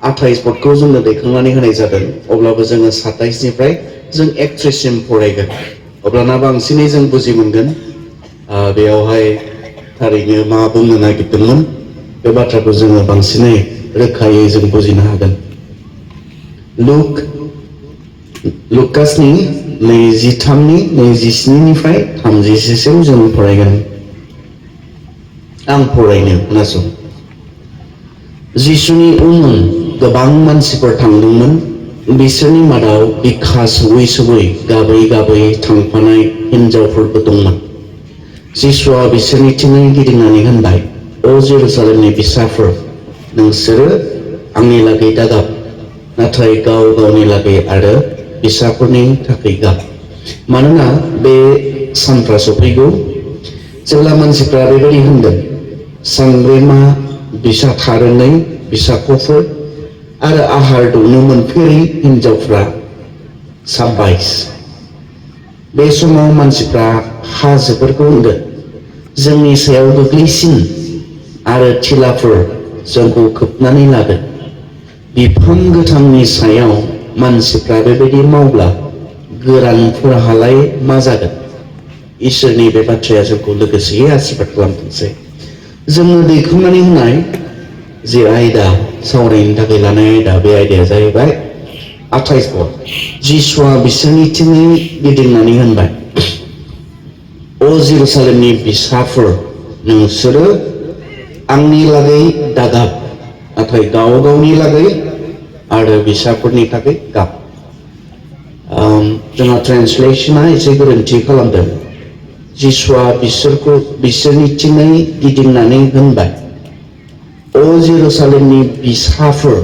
28 पदखौ जोंनो दैखांनानै होनाय जादों अब्लाबो जोङो 27 निफ्राय जों 31 सिम फरायगोन अब्लाना बांसिनै जों बुजि मोनगोन बेयावहाय थारैनो मा बुंनो नागिरदोंमोन बे बाथ्राखौ जोङो बांसिनै रोखायै जों बुजिनो हागोन लुकासनि 23 निफ्राय 30 सिम जों फरायगोन आं फरायनो खोनासं जिसुनि उन गोबां मानसिफोर थांदोंमोन बिसोरनि मादाव बिखा सौयै गाबै गाबै थांफानाय हिनजावफोरबो दंमोन जिसुआ बिसोरनिथिङै गिदिंनानै होनबाय ओ जेरुसालेमनि फिसाफोर नोंसोरो आंनि लागै दागाब नाथाय गाव गावनि लागै आरो फिसाफोरनि थाखाय गाब मानोना बे सानफ्रा सफैगौ जेब्ला मानसिफ्रा बेबायदि होनगोन सांग्रेमा बिसा थारोङै बिसाख'फोर आरो आहार दौनो मोनफेरै हिनजावफ्रा साब्बाइस बे समाव मानसिफ्रा हाजोफोरखौ होनगोन जोंनि सायाव गोग्लैसिन आरो थिलाफोर जोंखौ खोबनानै लागोन बिफां गोथांनि सायाव मानसिफ्रा बेबायदि मावब्ला गोरानफोरहालाय मा जागोन इसोरनि बे बाथ्राया जोंखौ लोगोसेयै आशीर्बाद खालामथोंसै जोंनो दैखांनानै होनाय जे आयदा सावरायनो थाखाय लानाय आयदा बे आयदाया जाहैबाय 28 पद जिसुआ बिसोरनिथिङै गिदिंनानै होनबाय ओ जेरुसालेमनि बिसाफोर नोंसोरो आंनि लागै दागाब नाथाय गाव गावनि लागै आरो बिसाफोरनि थाखाय गाब जोंहा ट्रेन्सलेशना एसे गोरोन्थि खालामदों जिसुआ बिसोरनिथिङै गिदिंनानै होनबाय ओ जेरुसालेमनि बिसाफोर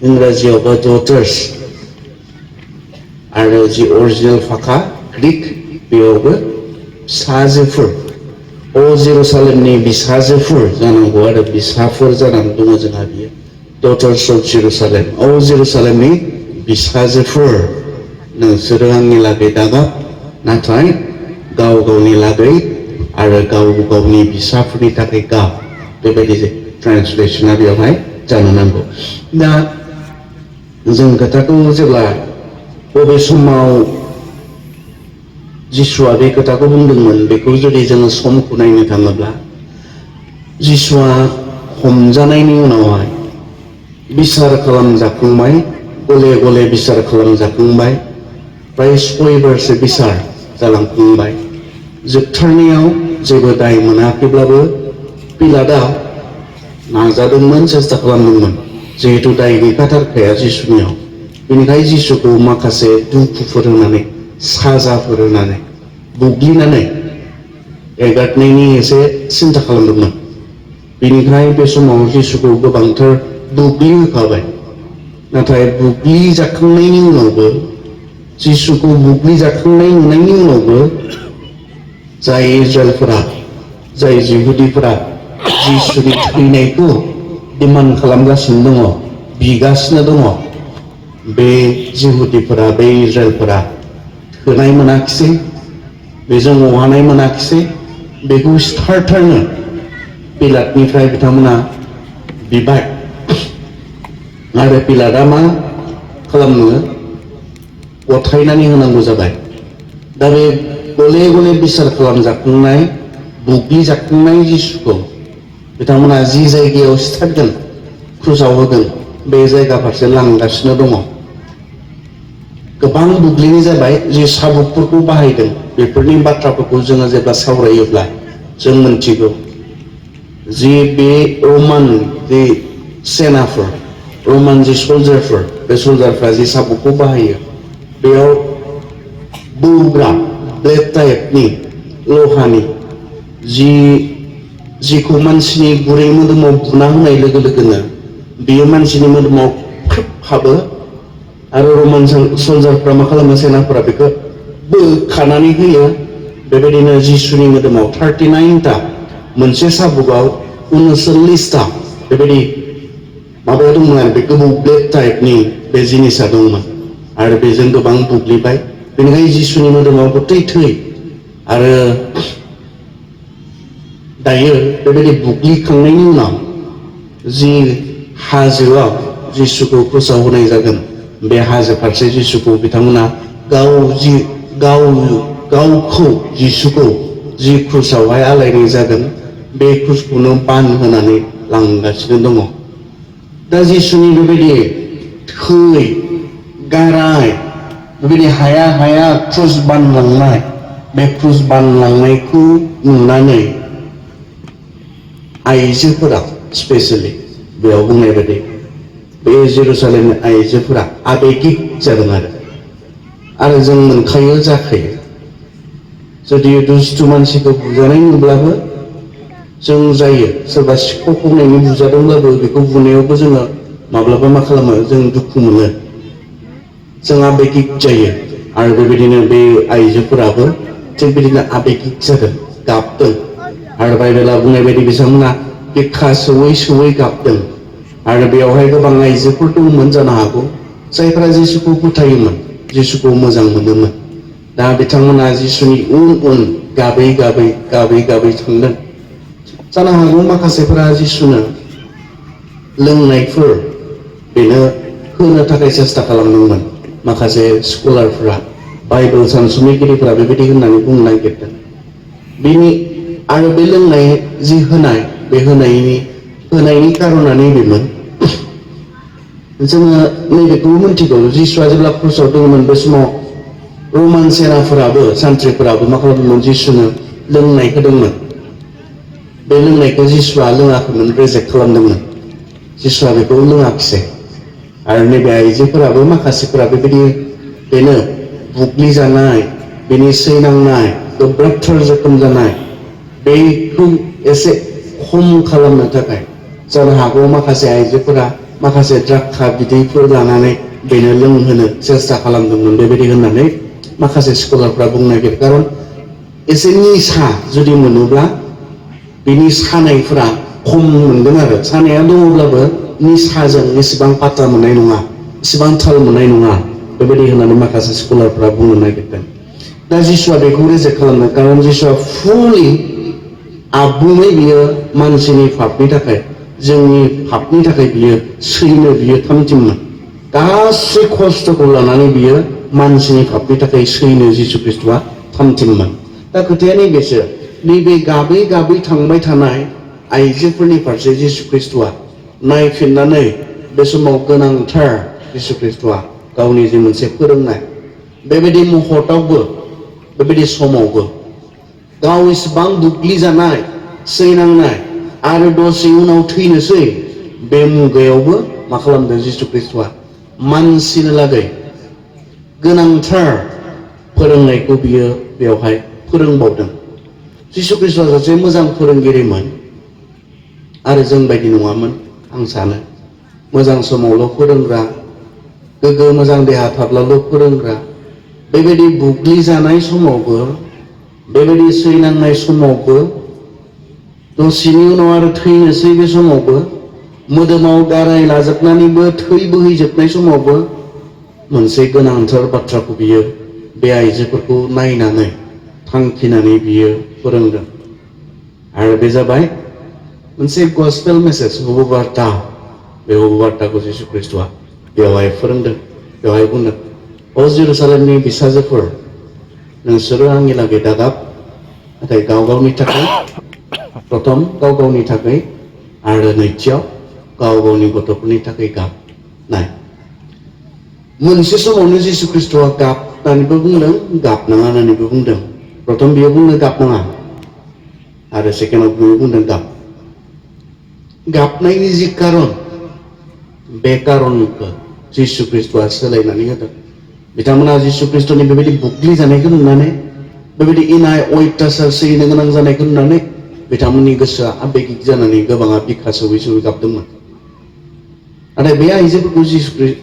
इंराजियावबा डटार्स आरो जि अरिजिनेल फाखा ग्रीक बेयावबो फिसाजोफोर ओ जेरुसालेमनि बिसाजोफोर जानांगौ आरो बिसाफोर जानानै दङ जोंहा बियो डटार्स अफ जेरुसालेम ओ जेरुसालेमनि बिसाजोफोर नोंसोरो आंनि लागै दागाब नाथाय गाव गावनि लागै आरो गाव गावनि बिसाफोरनि थाखाय गाब बेबायदि ट्रेन्सलेशना बेवहाय जानो नांगौ दा जों खोथाखौ जेब्ला बबे समाव जिसुआ बे खोथाखौ बुंदोंमोन बेखौ जुदि जोङो समखौ नायनो थाङोब्ला जिसुआ हमजानायनि उनावहाय बिसार खालामजाखांबाय गले गले बिसार खालामजाखांबाय फ्राय 6 बारसो बिसार जालांखांबाय जोबथारनायाव जेबो दाय मोनाखैब्लाबो पिलाटआ नाजादोंमोन सेस्था खालामदोंमोन जिहेतु दाय गैखाथारखाया जिसुनियाव बेनिखाय जिसुखौ माखासे दुखुफोर होनानै साजाफोर होनानै बुग्लिनानै एगारनायनि एसे सिन्था खालामदोंमोन बेनिखाय बे समाव जिसुखौ गोबांथार बुग्लिहोखाबाय नाथाय बुग्लिजाखांनायनि उनावबो जिसुखौ बुग्लिजाखांनाय नुनायनि उनावबो जाय इजराइलफोरा जाय जिहुदिफोरा जिसुनि थैनायखौ डिमान्ड खालामगासिनो दङ बिगासिनो दङ बे जिहुदिफोरा बे इजराइलफोरा थोनाय मोनाखिसै बेजों अहानाय मोनाखिसै बेखौ सिथारथारनो पिलाटनिफ्राय बिथांमोना बिबाय आरो पिलाटआ मा खालामनो गथायनानै होनांगौ जाबाय दा बे गले गले बिसार खालामजाखांनाय बुग्लिजाखांनाय जिसुखौ बिथांमोना जि जायगायाव सिथारगोन क्रुसाव होगोन बे जायगा फारसे लांगासिनो दङ गोबां बुग्लिनाय जाबाय जि साबुकफोरखौ बाहायदों बेफोरनि बाथ्राफोरखौ जोङो जेब्ला सावरायोब्ला जों मोनथिगौ जि बे रमान जि सेनाफोर रमान जि सल्जारफोर बे सल्जारफ्रा जि साबुकखौ बाहायो बेयाव बौग्रा ब्लेड टाइपनि लहानि जिखौ मानसिनि गुरै मोदोमाव बुना होनाय लोगो लोगोनो बेयो मानसिनि मोदोमाव ख्रोब हाबो आरो रमान सल्जारफ्रा मा खालामो सेनाफोरा बेखौ बोखानानै होयो बेबायदिनो जिसुनि मोदोमाव 39टा मोनसे साबुकआव 39टा बेबायदि माबाया दंमोन आरो बे गोबौ ब्लेड टाइपनि बे जिनिसा दंमोन आरो बेजों गोबां बुग्लिबाय बेनिखायनो जिसुनि मोदोमाव गथै थै आरो दायो बेबायदि बुग्लिखांनायनि उनाव जि हाजोआव जिसुखौ क्रुसाव होनाय जागोन बे हाजो फारसे जिसुखौ बिथांमोना गावखौ जिसुखौ जि क्रुसावहाय आलायनाय जागोन बे क्रुसखौनो बान होनानै लांगासिनो दङ दा जिसुनि बेबायदि थै गाराय बेबायदि हाया क्रुस बानलांनाय बे क्रुस बानलांनायखौ नुनानै आइजोफोरा स्पेसियेलि बेयाव बुंनाय बायदि बे जेरुसालेमनि आइजोफोरा आबेगिक जादों आरो जों मोनखायो जाखायो जुदि दुस्थु मानसिखौ बुजानाय नुब्लाबो जों जायो सोरबा सिखाव खावनायनि बुजादोंब्लाबो बेखौ बुनायावबो जोङो माब्लाबा मा खालामो जों दुखु मोनो जों आबेगिक जायो आरो बेबायदिनो बे आइजोफोराबो थिग बिदिनो आबेगिक जादों गाबदों आरो बाइबेला बुंनाय बायदि बिथांमोना बिखा सौवै गाबदों आरो बेयावहाय गोबां आइजोफोर दंमोन जानो हागौ जायफोरा जिसुखौ फोथायोमोन जिसुखौ मोजां मोनोमोन दा बिथांमोना जिसुनि उन गाबै थांदों जानो हागौ माखासेफोरा जिसुनो लोंनायफोर बेनो होनो थाखाय सेस्था खालामदोंमोन माखासे स्कलारफोरा बाइबेल सानसुमैगिरिफोरा बेबायदि होननानै बुंनो नागिरदों बेनि आरो बे लोंनाय जि होनाय बे होनायनि कारना नैबेमोन जोङो नैबेखौबो मिथिगौ जिसुआ जेब्ला क्रुसाव दङमोन बे समाव रमान सेनाफोराबो सान्थ्रिफोराबो मा खालामदोंमोन जिसुनो लोंनाय होदोंमोन बे लोंनायखौ जिसुआ लोङाखैमोन रिजेक्ट खालामदोंमोन जिसुआ बेखौ लोङाखिसै आरो नैबे आइजोफोराबो माखासेफोरा बेबायदि बेनो बुग्लिजानाय बेनि सैनांनाय गोब्राबथार जोखोम जानाय बेखौ एसे खम खालामनो थाखाय जानो हागौ माखासे आइजोफोरा माखासे द्राक्षा बिदैफोर लानानै बेनो लोंहोनो सेस्था खालामदोंमोन बेबायदि होननानै माखासे स्कलारफ्रा बुंनो नागिरो खारन एसे निसा जुदि मोनोब्ला बिनि सानायफोरा खम मोनगोन आरो सानाया दङब्लाबो निसाजों एसेबां पात्ता मोननाय नङा एसेबां थाल मोननाय नङा बेबायदि होननानै माखासे स्कलारफ्रा बुंनो नागिरदों दा जिसुआ बेखौ रिजेक्ट खालामदों खारन जिसुआ फुलि आबुङै बियो मानसिनि पापनि थाखाय जोंनि पापनि थाखाय बियो सैनो बियो थामथिममोन गासै खस्थ'खौ लानानै बियो मानसिनि पापनि थाखाय सैनो जिसु ख्रिस्ट'आ थामथिममोन दा खोथाया नैबेसो नैबे गाबै थांबाय थानाय आइजोफोरनि फारसे जिसु ख्रिस्ट'आ नायफिननानै बे समाव गोनांथार जिसु ख्रिस्ट'आ गावनि जि मोनसे फोरोंनाय बेबायदि महतावबो बेबायदि समावबो गाव इसेबां बुग्लिजानाय सैनांनाय आरो दसे उनाव थैनोसै बे मुगायावबो मा खालामदों जिसु ख्रिस्ट'आ मानसिनो लागै गोनांथार फोरोंनायखौ बियो बेवहाय फोरोंबावदों जिसु ख्रिस्ट'आ सासे मोजां फोरोंगिरिमोन आरो जों बायदि नङामोन आं सानो मोजां समावल' फोरोंग्रा गोग्गो मोजां देहा थाब्लाल' फोरोंग्रा बेबायदि बुग्लिजानाय समावबो बेबायदि सैनांनाय समावबो दसेनि उनाव आरो थैनोसै बे समावबो मोदोमाव गाराय लाजोबनानैबो थै बोहैजोबनाय समावबो मोनसे गोनांथार बाथ्राखौ बियो बे आइजोफोरखौ नायनानै थांखिनानै बियो फोरोंदों आरो बे जाबाय मोनसे गस्पेल मेसेज हबुबार्ता बे हबुबार्ताखौ जिसु ख्रिस्ट'आ बेवहाय फोरोंदों बेवहाय बुंदों अ जेरुसालेमनि बिसाजोफोर नोंसोरो आंनि लागै दागाब नाथाय गाव गावनि थाखाय प्रथम गाव गावनि थाखाय आरो नैथियाव गाव गावनि गथ'फोरनि थाखाय गाबनाय मोनसे समावनो जिसु ख्रिस्ट'आ गाबनानैबो बुंदों गाबनाङा होननानैबो बुंदों प्रथम बियो बुंनो गाबनाङा आरो सेकेन्डआव बियो बुंदों गाबनायनि जि कारन बे कारनखौ जिसु ख्रिस्ट'आ सोलायनानै होदों बिथांमोना जिसु ख्रिस्ट'नि बेबायदि बुग्लि जानायखौ नुनानै बेबायदि इनाय अयथासार सैनो गोनां जानायखौ नुनानै बिथांमोननि गोसोआ आबेगिक जानानै गोबाङा बिखा सौवै गाबदोंमोन नाथाय बे आइजोफोरखौ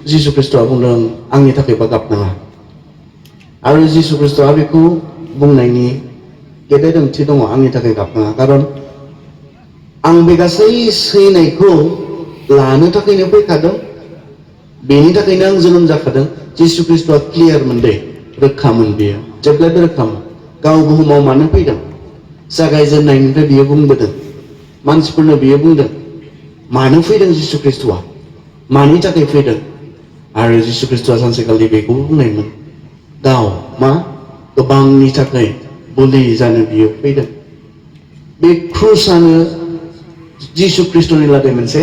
जिसु ख्रिस्ट'आ बुंदों आंनि थाखायबा गाबनाङा आरो जिसु ख्रिस्ट'आ बेखौ बुंनायनि गेदेर ओंथि दङ आंनि थाखाय गाबनाङा खारन आं बे गासै सैनायखौ लानो थाखायनो फैखादों बेनि थाखायनो आं जोनोम जाखादों जिसु ख्रिस्ट'आ क्लियारमोन दे रोखामोन बियो जेब्लाबो रोखामोन गाव बुहुमाव मानो फैदों जागायजेननायनिफ्राय बियो बुंबोदों मानसिफोरनो बियो बुंदों मानो फैदों जिसु ख्रिस्ट'आ मानि थाखाय फैदों आरो जिसु ख्रिस्ट'आ सानसेखालि बेखौबो बुंनायमोन गाव मा गोबांनि थाखाय बुलि जानो बियो फैदों बे क्रुसानो जिसु ख्रिस्ट'नि लागै मोनसे